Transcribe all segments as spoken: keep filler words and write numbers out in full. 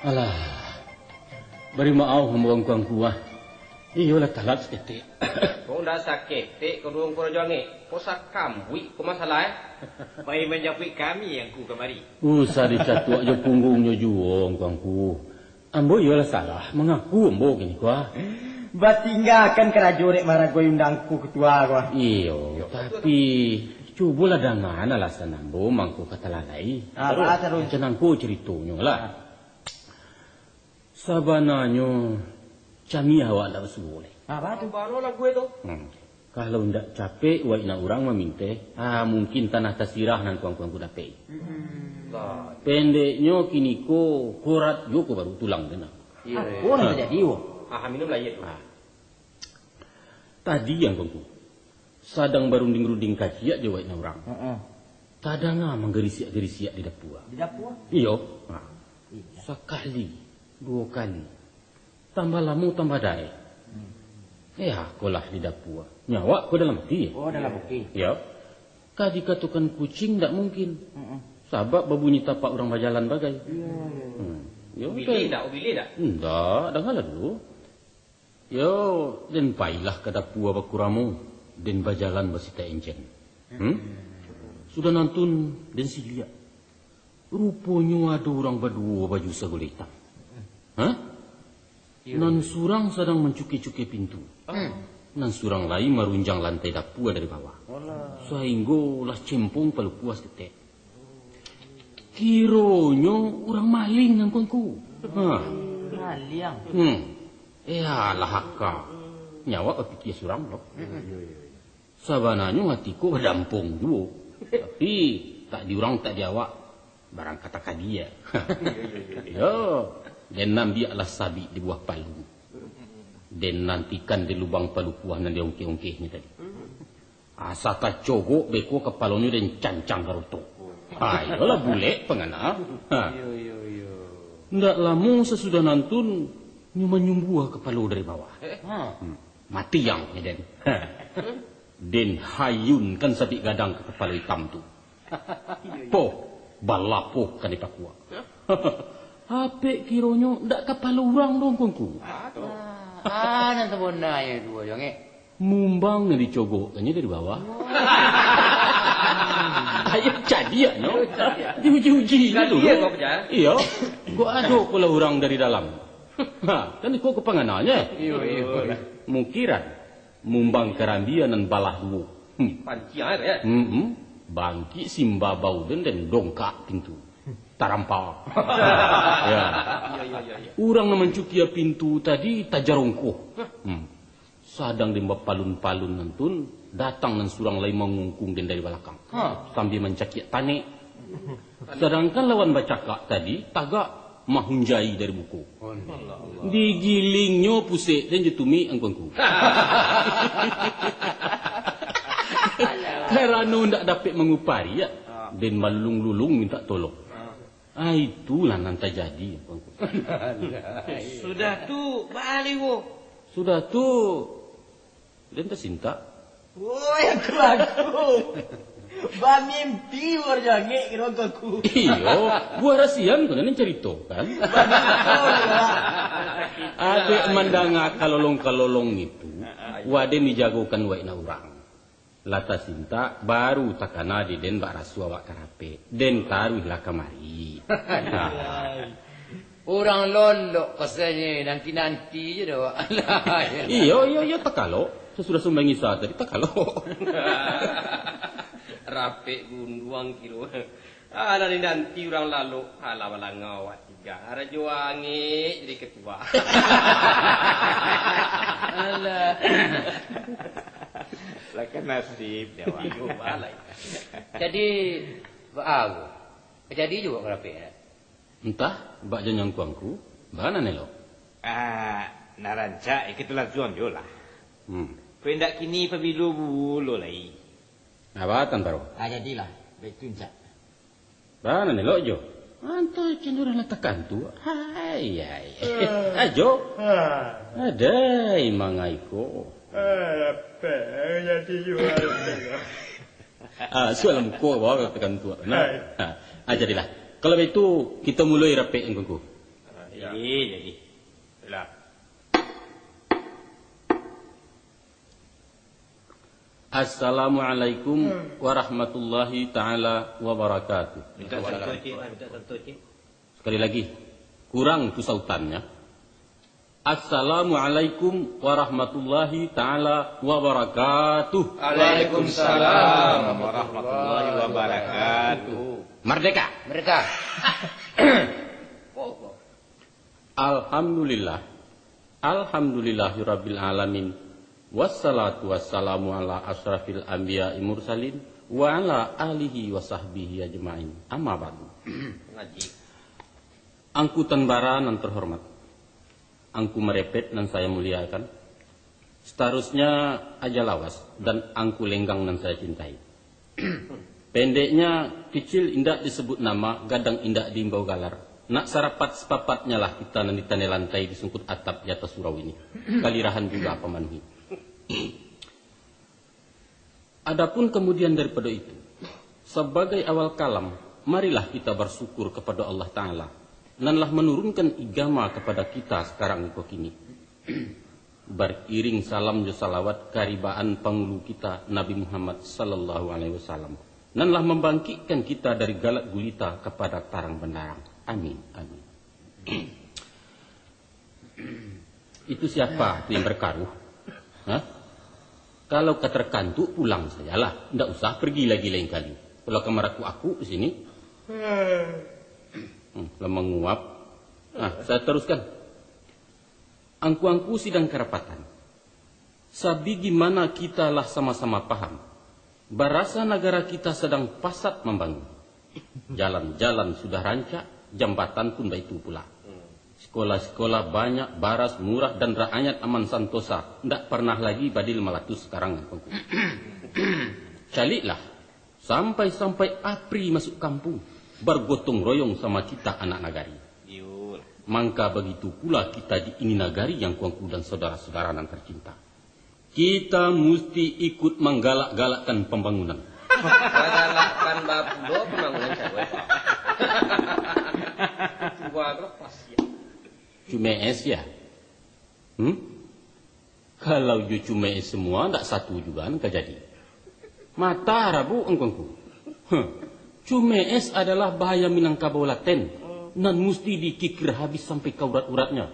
Alah, bari maoh ambo angku-angku ah. Iyolah talat saketek. Kok ndak saketek ko duo angku Rajo Angek? Ko sakambuik ko masalah, eh? Pai manjapuik kami angku kamari. Usah dicatuak jo punggungnyo juo angku-angku. Ambo iyolah salah, mangaku ambo kini ko ah. Batinggakan karajo dek maragoi undang angku katua ko ah. Iyo, tapi cubolah dangaan alasan ambo mangko ka talalai. Ah, baa taruih? Macam nangko caritonyo lah. Sabananyo, camiah awak ndak basuo lai. Ah, baa tu? Baa lagu tu? Hmm. Kalau ndak capek, waik nak urang maminteh, ah, mungkin tanah tasirah nan kuang-kuang ku dapek. Hmm. Lah. Pendeknyo, kini ko korat juo ko baru tulang tu nah. Iyo, iyo. Apo nan tajadi, wo? Ah, minum lah, iyo tu. Ah. Tadi, angku-angku, sadang barunding-runding kaciak jo waik nan urang. Heeh. Tadanga manggarisiak-garisiak di dapua. Di dapua? Iyo. Ha. Iyo. Sakali, duo kali. Tambah lamo, tambah dae. Hmm. Eh, akolah di dapua. Nyo awak ko dalam ati. Oh, dalam ati. Iyo. Ka dikatokan kuciang, ndak mungkin. Heeh. Sabab babunyi tapak urang bajalan bagai. Iyo, iyo, iyo. Hmm. Yo, ubilih ndak, ubilih ndak? Ndak, dangalah dulu. Yo, den pailah ka dapua bakuramo, den bajalan basitak encen. Hmm? Sudah nantun, den siliak. Ruponyo ado urang baduo baju sagulai itam. Hah? Iyo. Nan surang sadang mancukia-cukia pintu. Hmm. Nan surang lai marunjang lantai dapua dari bawah. Walah. Sainggo lah cempong palupuah saketek. Kironyo urang maling nan kuangku. Ha. Maliang. Hmm. Eh, alah aka. Nyo awak bapikia surang lo. Hmm. Sabananyo ati ko badampong juo. Tapi, tak di urang, tak di awak. Barang kata kadia. Yo, den ambiaklah sabik di buah palu. Den nantikan di lubang palupuah nan diongkeh-ongkehnyo tadi. Asa tacogok beko kapalonyo den cancang garotok. Ha, iyolah bulek pangana. Ha. Iyo, iyo, iyo. Ndak lamo sasudah nantun, nyo manyumbuah kapalo dari bawah. Eh? Ha. Hmm. Mati ang, den. Ha. Den hayunkan sabik gadang ka kapalo itam tu. Poh, balapoh ka dipakuak. Apek kironyo ndak kapalo urang doh, kuangku. Ah, ah, nan sabananyo tu, Jongek. Mumbang nan dicogokkannyo dari bawah. Ayo cadiaknyo. Diuji-uji dulu. Iyo. Kok ado pulo urang dari dalam. Ha, kan iko kapangananyo. Iyo, iyo. Mukiran. Mumbang karambia nan balah duo. Hmm. Panciang, eh, ya? Hmm, hmm. Bangkik simbabau den, den dongkak pintu. Tarampa. Ya. Iyo, iyo, iyo, iyo. Urang nan mancukia pintu tadi tajarongkoh. Hmm. Sadang den bapalun-palun nantun, datang nan surang lai mangungkung den dari balakang. Ha. Sambia mancakiak tanek. Sadangkan lawan bacakak tadi, tagak mahunjai dari muko. Digilingnyo pusek den jo tumik angku-angku. Karano ndak dapek mangupari, ya, den malulung-lulung mintak tolong. Ah, itulah nan tajadi, angku-angku. Sudah tu, baa lai, wo? Sudah tu, den tasintak. Woi, angku-angku. Bamimpi, wo, Jongek, kiro angku-angku. Iyo, buah rasian tu nan carito, kan? Bamimpi, wo. Adek mandanga kalolong-kalolong itu, waden dijagokan waik nak urang. Lah tasintak, baru takana di den bak raso awak karapek. Den taruihlah kamari. Urang lolok pasalnyo, nanti-nanti je doh. Iyo, iyo, iyo, takalok. Sasudah sumbayang Isya tadi, takalok. Rapek gunduang kiro. Ah, nanti-nanti urang lalok. Alah, balangau awak tiga. Rajo Angek jadi ketua. Alah. Lah kan nasib, dia, Wak. Iyo, balai. Jadi, baa ko? Jadi juo karapek, eh? Antah, bak jan angku-angku, baa nan elok? Ah, nan rancak, eh, kito lansuang jo lah. Hmm. Kok indak kini pabilo bulo lai? Nah, baa tan, Paro? Ah, jadilah. Baik tu, Encak. Baa nan elok jo? Antah jan urang lah takantuak. Hai, hai. Ah. Ajo. Ah. Adai mangai ko. Ah, apo jadi juo. Ah, sualah muko baa takantuak. Nah. Hai. Ah, jadilah. Kalau baitu, kito muloi rapek, Angku-angku. Ah, iyo. Jadi, jadi. Lah. Assalamualaikum warahmatullahi taala wabarakatuh. Minta santuy, Cik. Minta santuy, Cik. Sekali lagi, kurang tu sautannyo. Assalamualaikum warahmatullahi taala wabarakatuh. Waalaikumsalam warahmatullahi wabarakatuh. Merdeka. Merdeka. Alhamdulillah. Alhamdulillahirabbil alamin. Wassalatu wassalamu ala asyrafil anbiya'i mursalin wa ala alihi wa sahbihi ajmain. Amma ba'du. Ngaji. Angku Tan Bara nan terhormat, Angku Marepet nan saya muliakan, seterusnya Aja Lawas dan Angku Lenggang nan saya cintai. Pendeknya, kicil indak disebut nama, gadang indak diimbau galar. Nak sarapat sapapatnyo lah kita nan di taneh lantai, di sungkut atap, di atas surau ini. Kalirahan juga pamanuhi. Adapun kamudian daripado itu, sabagai awal kalam, marilah kita barsyukur kapado Allah Taala, nan lah manurunkan igama kapado kita sakarang ko kini. Bariring salam jo salawat karibaan pangulu kita, Nabi Muhammad sallallahu alaihi wasallam, nan lah mambangkikkan kita dari galak gulita kapado tarang bandarang. Amin, amin. Itu siapa tu yang berkaruh? Hah? Kalau ka terkantuk, pulang sajalah. Ndak usah pergi lagi lain kali. Kalau ka marakuk-akuk di sini. Hmm, lah manguap. Nah, saya teruskan. Angku-angku sidang karapatan. Sabigimana kita lah sama-sama paham, barasa nagara kita sadang pasat mambangun. Jalan-jalan sudah rancak, jambatan pun baitu pula. Sikolah-sikolah banyak, baras murah, dan raayat aman santosa, ndak parnah lagi badil malatus sakarang, Angku-angku. Caliklah, sampai-sampai APRI masuk kampung, bargotong royong sama kita anak nagari. Mangka bagitu pula kita di ini nagari, Angku-angku dan saudara-saudara nan tercinta. Kita musti ikut manggalak-galakkan pambangunan. Manggalakkan bapulo pambangunan cawek. Tua tu lah pasian. Cume'es ya? Hmm? Kalau jo cume'es semua, ndak satu juga nan ka jadi. Mata rabuk, Angku-angku. Huh. Cume'es adalah bahaya Minangkabau laten, nan musti dikikir habis sampai ka urat-uratnya.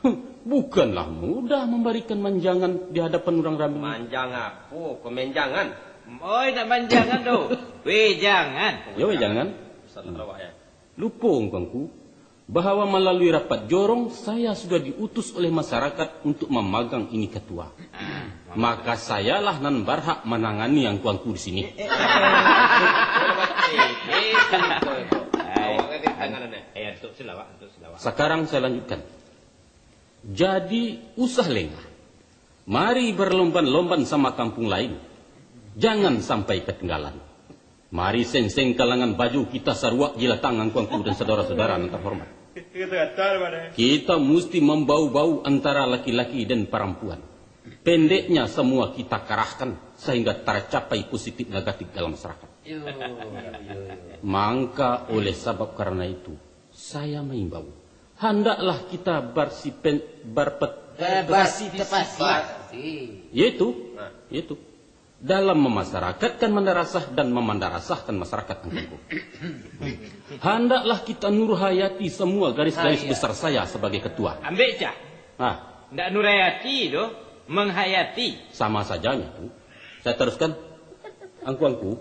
Huh. Bukanlah mudah mambarikan manjangan di hadapan urang rami. Manjang apo? Ko menjangan? Oi, ndak manjangan doh. Wejangan. Yo, wejangan. Salah awak ya. Lupo, Angku-angku, bahwa malalui rapat jorong, saya sudah diutus oleh masyarakat untuk mamagang ini katua. Maka sayalah nan barhak manangani angku-angku di sini. Sakarang saya lanjutkan. Jadi, usah lengah. Mari barlomban-lomban sama kampung lain. Jangan sampai katinggalan. Mari sengseng kalangan baju kita saruak jilatang angku-angku dan saudara-saudara nan terhormat. Kita musti mambau-bau antara laki-laki dan parampuan. Pendeknya samua kita karahkan sahingga tarcapai positif negatif dalam masyarakat. Mangka oleh sabab karana itu, saya maimbau, handaklah kita barsipen-, barpet-, Ba-, barsitipasi. Yaitu, yaitu, dalam mamasarakatkan mandarasah dan mamandarasahkan masyarakat angku-angku. Handaklah kita nurhayati samua garis-garis besar saya sabagai ketua. Ambek cah. Ah. Ndak nurhayati doh, menghayati. Sama saja nyo tu. Saya teruskan. Angku-angku,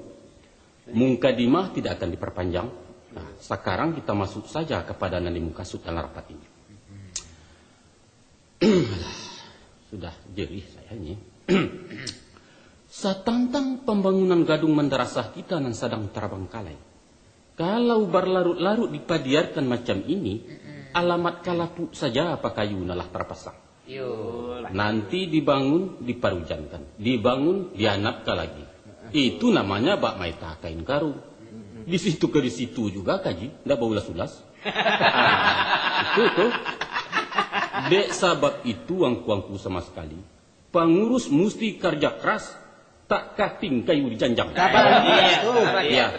mukadimah tidak akan diperpanjang. Nah, sakarang kita masuk saja kapada nan dimukasud dalam rapat ini. Alah, sudah jerih saya ni. Satantang pambangunan gadung mandarasah kita nan sadang tarabangkalai. Kalau barlarut-larut dipadiarkan macam ini, alamat ka lapuk saja pakayu nan lah tarpasang. Nanti dibangun, diparujankan. Dibangun, dianapkan lagi. Itu namanya bak maeta kain karung. Di situ ka di situ juga kaji, ndak baulas-ulas. Itu tu. Dek sabab itu, angku-angku sama sekali, pangurus musti karja keras, tak kating kayu dijanjang. Tabaliak tu.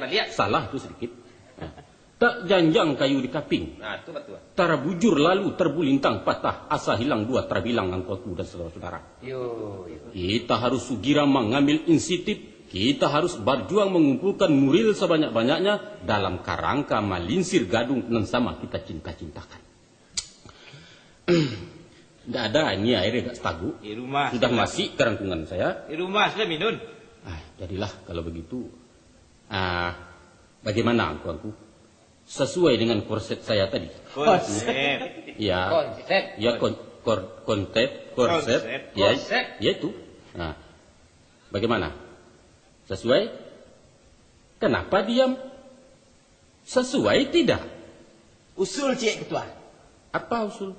Ya, salah tu sedikit. Nah. Tak janjang kayu di kaping. Nah, tu batua. Tarabujur lalu terbulintang patah, asa hilang dua terbilang angku-angku dan saudara-saudara. Yo, yo. Kita harus sugira mangambil inisiatif, kita harus barjuang mangumpulkan muril sabanyak-banyaknya dalam karangka malinsir gadung nan sama kita cinta-cintakan. Ndak ada, ini air agak setaguk. Di rumah sudah sudah. Masih kerangkungan saya. Di rumah sudah minum. Ah, jadilah kalau begitu. Ah, bagaimana angku-angku? Sesuai dengan konsep saya tadi. Konsep. Ya. Konsep. Ya, kon-, kor-, konsep, konsep. Konsep. Ya, konsep. Ya itu. Nah, bagaimana? Sesuai? Kenapa diam? Sesuai tidak? Usul ciek, Ketua. Apa usul?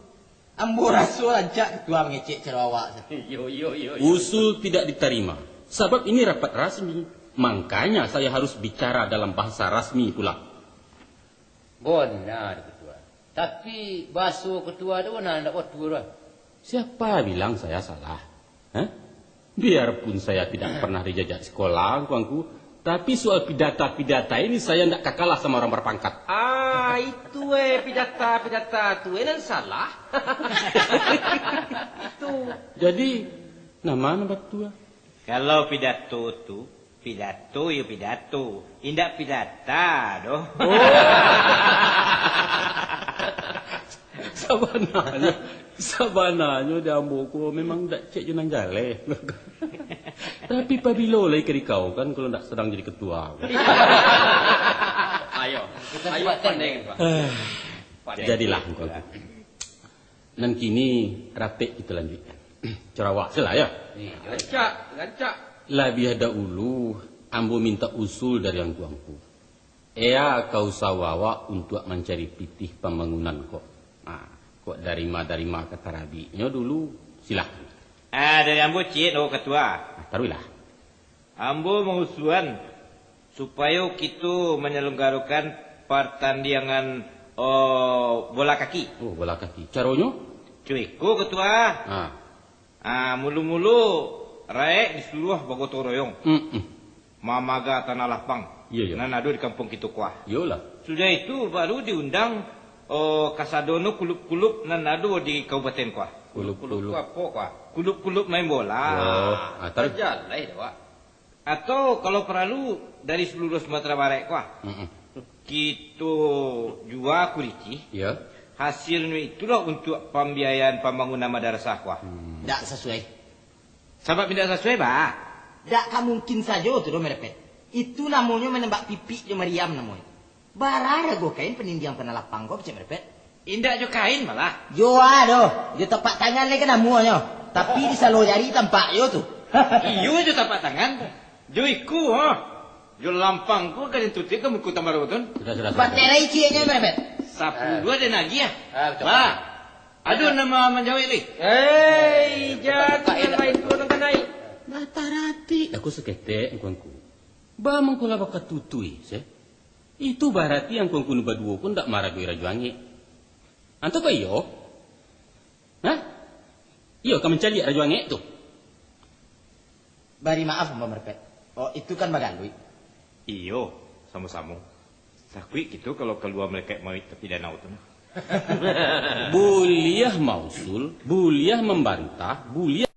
Ambo raso rancak Ketua mangecek caro awak tu. Yo, yo, yo, yo. Usul tidak diterima. Sabab ini rapat rasmi. Makanya saya harus bicara dalam bahasa rasmi pula. Benar, Ketua. Tapi, bahaso Ketua tu benar ndak batua tu. Siapa bilang saya salah? Hah? Biarpun saya tidak pernah dijajak sekolah, angku-angku, tapi soal pidata-pidata ini saya ndak ka kalah sama orang berpangkat. Ah, itu, eh, pidata-pidata tu, eh, nan salah. Itu. Jadi, nama nan batua? Kalau pidato tu, pidato yo pidato, indak pidata doh. Oh. Sabananyo, sabananyo di ambo ko memang dak cek jo nan jaleh. Tapi pabilo lai ka dikau kan kalau ndak sadang jadi ketua. Ayo, kita ayo buat pandai, Pak. Ah, pandai. Jadilah engkau. Nan kini rapek kita lanjutkan. Caro awak se lah, yo. Ni, rancak, rancak. Labiah dahulu, ambo minta usul dari angku-angku. Ea ka usawo awak untuak mancari pitih pambangunan ko. Nah, kok dari ma, dari ma ka tarabiknyo dulu, silakan. Ah, dari ambo ciek, oh, Ketua. Nah, taruihlah. Ambo mangusuan supayo kito manyalanggarakan partandiangan, oh, bola kaki. Oh, bola kaki. Caronyo? Cuiko, Ketua. Ah. Ah, mulo-mulo, raek disuruah bagotong royong. Mm-mm. Mamaga tanah lapang. Iyo, iyo. Nan ado di kampuang kito ko. Iyolah. Sudah itu, baru diundang, oh, kasadonyo kulub-kulub nan ado di kabupaten ko. Kulub-kulub. Kulub-kulub ko apo ko? Kulub-kulub main bola. Oh, ah, taruih. Tajaleh dek awak. Atau kalau paralu, dari saluruah Sumatera Barat ko, ah. Mm-mm. Kito jua kuricih. Iyo. Hasilnyo itulah untuak pambiayaan pambangunan madarasah ko, ah. Hmm. Ndak sasuai. Sabab indak sasuai, ba? Ndak ka mungkin sajo tu doh, Merepet. Itu namonyo manembak pipik jo mariam namonyo. Bara rago kain panindiang tanah lapang ko, kecek Merepet? Indak jo kain malah. Jo a doh, jo tapak tangan lai ka namonyo. Tapi di salo jari tampak jo tu. Iyo, jo tapak tangan. Jo iko, ha. Jo lampang ko ka ditutuik ka muko tambaro tu. Sudah, sudah, sudah. Baterai cieknyo, Merepet. Sapuluah den agiah. Ah, betul. Ba, ado nan ma-, manjawek lai? Hei, jangan main tu, kan naik. Bataratik aku saketek, angku-angku. Ba mangko lah bakatutui, se. Itu barati angku-angku nu baduo ko ndak maragoi Rajo Angek. Antu ko iyo? Hah? Iyo ka mancaliak Rajo Angek tu? Bari maaf, Ambo Merepet. Oh, itu kan bagaluik. Iyo, samo-samo. Takuik kito kalau kalua malaikat mauik tapi danau tu nah. Buliah mausul, buliah mambantah, buliah